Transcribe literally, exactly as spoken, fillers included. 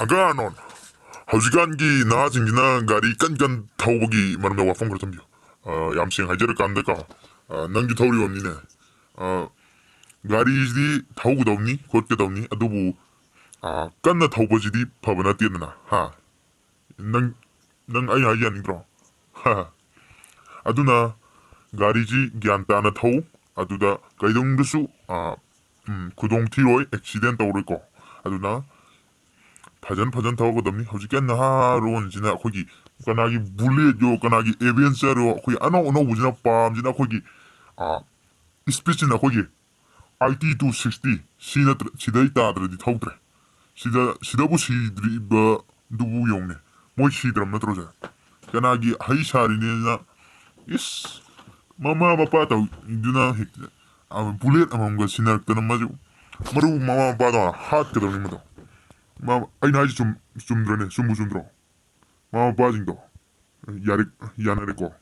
ꯑꯒꯥꯅꯣꯟ, ꯍꯧꯖꯤꯛꯀꯥꯟꯒꯤ ꯅꯍꯥꯁꯤꯡꯁꯤꯅ ꯒꯥꯔꯤ ꯀꯟ ꯀꯟ ꯊꯧꯕꯒꯤ ꯃꯔꯝꯗ ꯋꯥꯐꯝ ꯈꯔ ꯊꯝꯕꯤꯌꯨ꯫ ꯑ, ꯌꯥꯝ ꯁꯦꯡꯅ ꯍꯥꯏꯖꯔꯀꯥꯟꯗꯀꯣ, ꯑ, ꯅꯪꯁꯨ ꯊꯧꯔꯤꯕꯅꯤꯅꯦ꯫ ꯑ, ꯒꯥꯔꯤꯁꯤꯗꯤ ꯊꯧꯒꯗꯧꯅꯤ, ꯈꯣꯠꯀꯗꯧꯅꯤ, ꯑꯗꯨꯕꯨ, ꯑ, ꯀꯟꯅ ꯊꯧꯕꯁꯤꯗꯤ ꯐꯕ ꯅꯠꯇꯦꯗꯅ, ꯍꯥ? ꯅꯪ, ꯅꯪ ꯑꯩ ꯍꯥꯏ ꯌꯥꯅꯤꯡꯗ꯭ꯔꯣ? ꯑꯗꯨꯅ ꯒꯥꯔꯤꯁꯤ ꯒ꯭ꯌꯥꯟ ꯇꯥꯅ ꯊꯧ, ꯑꯗꯨꯗ ꯀꯩꯗꯧꯅꯨꯡꯗꯁꯨ, ꯑ, ꯎꯝ, ꯈꯨꯗꯣꯡ ꯊꯤꯔꯣꯏ, ꯑꯦꯛꯁꯤꯗꯦꯟ ꯇꯧꯔꯣꯏꯀꯣ꯫ ꯑꯗꯨꯅ ꯐꯖꯅ, ꯐꯖꯅ ꯊꯧꯒꯗꯕꯅꯤ꯫ ꯍꯧꯖꯤꯛꯀꯤ ꯅꯍꯥꯔꯣꯟꯁꯤꯅ ꯑꯩꯈꯣꯏꯒꯤ ꯀꯅꯥꯒꯤ ꯕꯨꯂꯦꯠ ꯌꯣ, ꯀꯅꯥꯒꯤ ꯑꯦꯚꯦꯟꯆꯔ ꯌꯣ, ꯑꯩꯈꯣꯏ ꯑꯅꯧ ꯑꯅꯧꯕꯁꯤꯅ ꯄꯥꯝꯁꯤꯅ ꯑꯩꯈꯣꯏꯒꯤ, ꯑ, ꯏꯁꯄꯤꯠꯁꯤꯅ ꯑꯩꯈꯣꯏꯒꯤ ꯑꯥꯏꯠꯇꯤ ꯇꯨ ꯁꯤꯛꯁꯇꯤ, ꯁꯤ ꯅꯠꯇ꯭ꯔ-, ꯁꯤꯗꯩ ꯇꯥꯗ꯭ꯔꯗꯤ ꯊꯧꯗ꯭ꯔꯦ꯫ ꯁꯤꯗ, ꯁꯤꯗꯕꯨ ꯁꯤꯗ꯭ꯔꯤꯕꯗꯨꯕꯨ ꯌꯦꯡꯉꯨꯅꯦ꯫ ꯃꯣꯏ ꯁꯤꯗ꯭ꯔꯕ ꯅꯠꯇ꯭ꯔꯣ ꯁꯦ? ꯀꯅꯥꯒꯤ ꯍꯩ ꯁꯥꯔꯤꯅꯦꯅ, ꯏꯁ, ꯃꯃꯥ ꯃꯄꯥ ꯇꯧꯗꯨꯅ ꯍꯦꯛꯇ, ꯑ, ꯕꯨꯂꯦꯠ ꯑꯃꯃꯝꯒ ꯁꯤꯟꯅꯔꯛꯇꯅ ꯃꯗꯨ, ꯃꯔꯨ ꯃꯃꯥ ꯃꯄꯥꯗꯣ ꯍꯥꯠꯀꯗꯕꯅꯤ ꯃꯗꯣ꯫ ꯃꯥ, ꯑꯩꯅ ꯍꯥꯏꯁꯤ ꯆꯨꯝ-, ꯆꯨꯝꯗ꯭ꯔꯅꯦ? ꯆꯨꯝꯕꯨ ꯆꯨꯝꯗ꯭ꯔꯣ? ꯃꯃꯥ ꯃꯄꯥꯁꯤꯡꯗꯣ ꯌꯥꯔꯦ, ꯌꯥꯅꯔꯦꯀꯣ꯫